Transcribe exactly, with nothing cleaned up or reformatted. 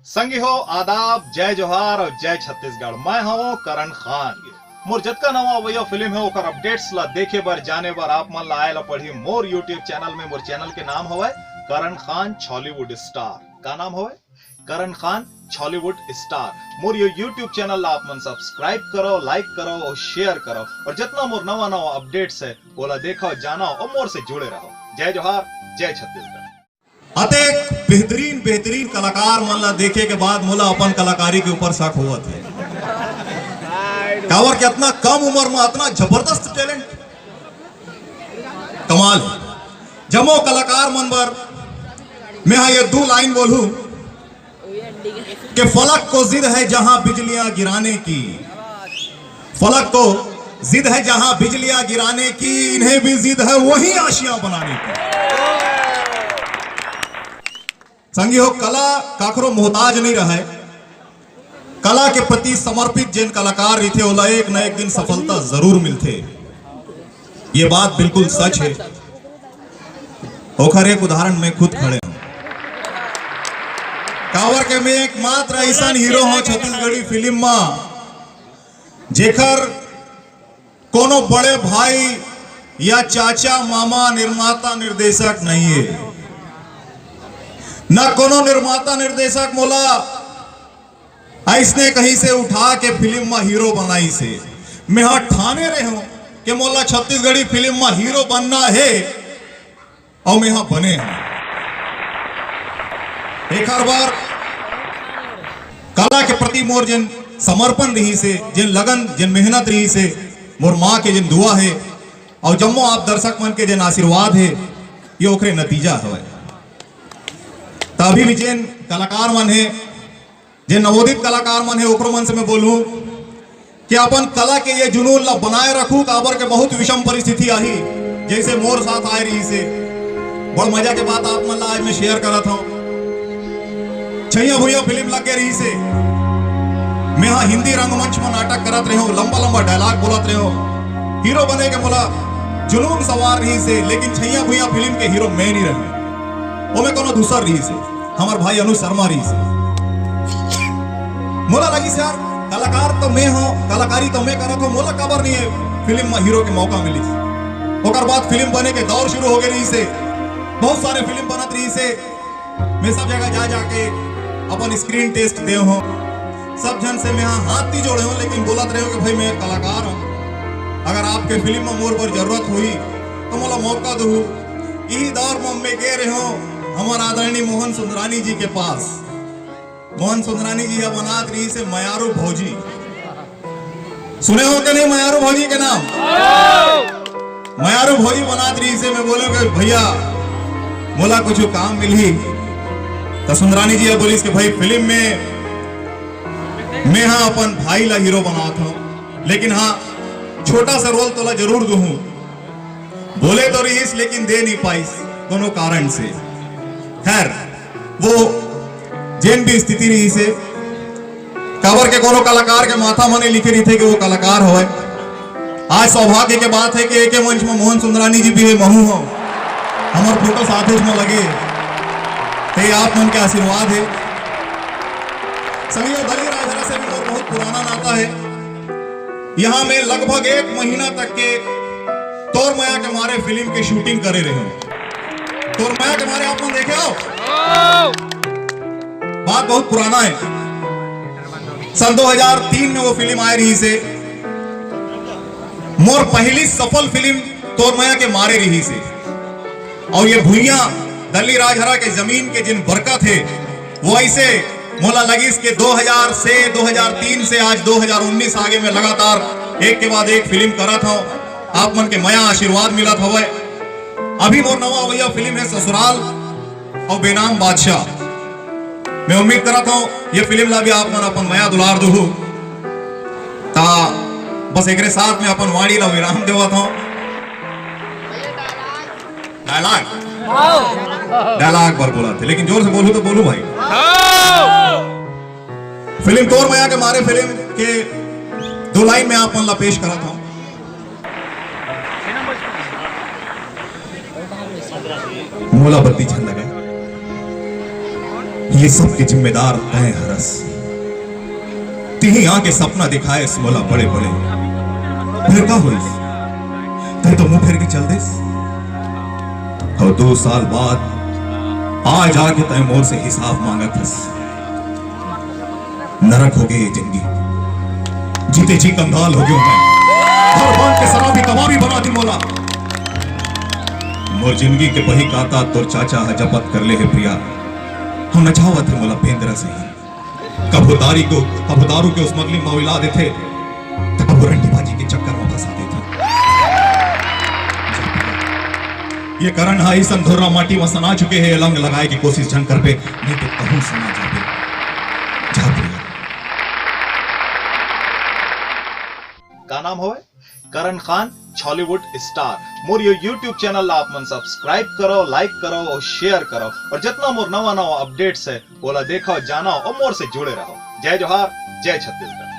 संगी हो, आदाब, जय जोहार और जय छत्तीसगढ़। मैं हवं करण खान। मोर जतका नवा अवइया फिल्म हे, ओकर अपडेट्स ला देखे बर, जाने बर आप मन ला आए ला पड़ही मोर YouTube चैनल में। मोर चैनल के नाम हवय करण खान छॉलीवुड स्टार। का नाम हवय? करण खान छॉलीवुड स्टार। मोर ये YouTube चैनल ला आप मन सब्सक्राइब करो, लाइक करो और शेयर करो, और जितना मोर नवा नवा अपडेट्स है, ओला देखो, जानो और मोर से जुड़े रहो। जय जोहार, जय छत्तीसगढ़। अतेक बेहतरीन, बेहतरीन कलाकार मन ला देखे के बाद मोला अपन कलाकारी के ऊपर शक होवत हे। काबर के अतना कम उम्र में अतना जबरदस्त टैलेंट, कमाल। जम्मो कलाकार मन बर मैं हा ये दू लाइन बोलूं कि फलक को जिद है जहां बिजलियां गिराने की, फलक को जिद है जहां बिजलियां गिराने की, इन्हें भी जिद है वही आशियां बनाने की। संगी हो, कला काकरो मोहताज नहीं रहे। कला के प्रति समर्पित जेन कलाकार रहिथे, ओला एक न एक दिन सफलता जरूर मिलथे। ये बात बिल्कुल सच हे। ओखर एक उदाहरण मैं खुद खड़े हूं। काबर के मैं एकमात्र ऐसा हीरो हूं छत्तीसगढ़ी फिल्म मा, जेकर कोनो बड़े भाई या चाचा, मामा, निर्माता, निर्देशक नहीं है। न कोनो निर्माता, निर्देशक मोला ऐसने कहीं से उठा के फिल्म में हीरो बनाइस हे। मैं हा ठाने रहे हूं कि मोला छत्तीसगढ़ी फिल्म में हीरो बनना है और मैं हा बने हूं। एक हर बार कला के प्रति मोर जेन समर्पण रहिस हे, जेन लगन, जेन मेहनत रहिस हे, मोर माँ के जेन दुआ हे और जम्मो आप दर्शक मन के जेन आशीर्वाद हे, ये ओखरे नतीजा हवय। त अभी भी जेन कलाकार मन हे, जेन नवोदित कलाकार मन हे, ओकरो मन से मैं बोलूं कि अपन कला के ये जुनून ला बनाए रखू, काबर के बहुत विषम परिस्थिति आही, जैसे मोर साथ आए रहिस हे। बड़ मजा के बात आप मन ला आज मैं शेयर करत हूं। छैया भुइया फिल्म लग गे रहिस हे, मैं हा हिंदी रंगमंच में नाटक करत रहे हूं, लंबा लंबा डायलॉग बोलत रहे हूं। हीरो बने के मोला जुनून सवार रहिस हे, लेकिन छैया भुइया फिल्म के हीरो मैं नहीं रहे, ओमे कोनो दूसर रहिस हे, हमर भाई अनुज शर्मा रहिस हे। मोला लगिस यार, कलाकार तो मैं हूं, कलाकारी तो मैं करत हूं, मोला काबर नहीं हे फिल्म में हीरो के मौका मिलिस। ओकर बाद फिल्म बने के दौर शुरू हो गए रहिस हे, बहुत सारे फिल्म बनत रहिस हे। मैं सब जगह जा जाके अपन स्क्रीन टेस्ट दे हूं, सब झन से मैं हाथ नहीं जोड़े हूं, लेकिन बोलत रहे हूं कि भाई मैं कलाकार हूं, अगर आपके फिल्म में मोर बर जरूरत हुई तो मोला मौका दू। यही दौर में मैं गे रहे हूं हमार आदरणीय मोहन सुंदरानी जी के पास। मोहन सुंदरानी जी ह बनात रहिस हे मयारू भौजी। सुने हो कि नहीं मयारू भौजी के नाम? मयारू भौजी बनात रहिस हे, मैं बोले कि भैया मोला कुछ काम मिलही। तो सुंदरानी जी ह बोलिस कि भाई फिल्म में मैं हा अपन भाई ला हीरो बनात हूं, लेकिन हां छोटा सा रोल तोला जरूर दूहूं। बोले तो रहिस लेकिन दे नहीं पाइस कोनो कारण से। खैर वो जेन भी स्थिति रहिस हे, काबर के कोनो कलाकार के माथा म नहीं लिखे रहिथे कि वो कलाकार होय। आज सौभाग्य के बात हे कि एके मंच में मोहन सुंदरानी जी भी हे, महू हो, हमर फोटो साथे में लगे हे, आप मन के आशीर्वाद हे। संगी हो, दल्ली राजहरा से भी मोर बहुत पुराना नाता हे। यहां मैं लगभग एक महीना तक के तोर मया के मारे फिल्म के शूटिंग करे रहे हूं। तोर मया के मारे आप मन देखे हो? बात बहुत पुराना हे। सन दो हज़ार तीन में वो फिल्म आए रहिस हे, मोर पहली सफल फिल्म तोर मया के मारे रहिस हे। और ये भुइयां दल्ली राजहरा के जमीन के जेन बरकत हे, वो ऐसे मोला लगिस के दो हज़ार से, दो हज़ार तीन से आज दो हज़ार उन्नीस आगे में लगातार एक के बाद एक फिल्म करत हूं। आप मन के मया आशीर्वाद मिलत हवय। अभी मोर नवा अवइया फिल्म हे ससुराल और बेनाम बादशाह। मैं उम्मीद करत हूं ये फिल्म ला भी आप मन अपन मया दुलार दुहू। ता बस एकरे साथ में अपन वाणी ला विराम देवत हूं। डायलॉग, डायलॉग बर बोलत हे, लेकिन जोर से बोलू तो बोलू भाई। फिल्म तोर मया के मारे फिल्म के दो लाइन में आप मन ला पेश करत हूं। मोला बत्ती झन लगे। ये सब के जिम्मेदार तैं हरस। तिही आके सपना दिखाएस मोला बड़े बड़े। फेर का होइस? तैं तो मुंह फेर के चल देस। अउ दो साल बाद आज आके तैं मोर से हिसाब मांगत हस। नरक हो गे ये जिंदगी। जीते जी कंगाल हो गेंव मैं। घर बांध के शराबी कबाबी बना दिन मोला। मोर जिंदगी के बही खाता तोर चाचा ह जपत कर ले हे प्रिया। हम नचावत हे मोला बेंदरा सही। कभू दारू के, कभू दारू के smuggling म उइला देथे, त कभू रंडीबाजी के चक्कर म फंसा देथे। ये करण ह अइसन धुर्रा माटी म सना चुके हे, अलंग लगाए के कोशिश झन करबे, नहीं तो कहूं सना जाबे। जा प्रिया। का नाम हवे? करण खान, Chhollywood star। मोर ये YouTube channel ला आप मन subscribe करो, like करो अउ share करो, अउ जतना मोर नवा नवा updates हे, ओला देखो, जानो अउ मोर से जुड़े रहो। जय जोहार, जय छत्तीसगढ़।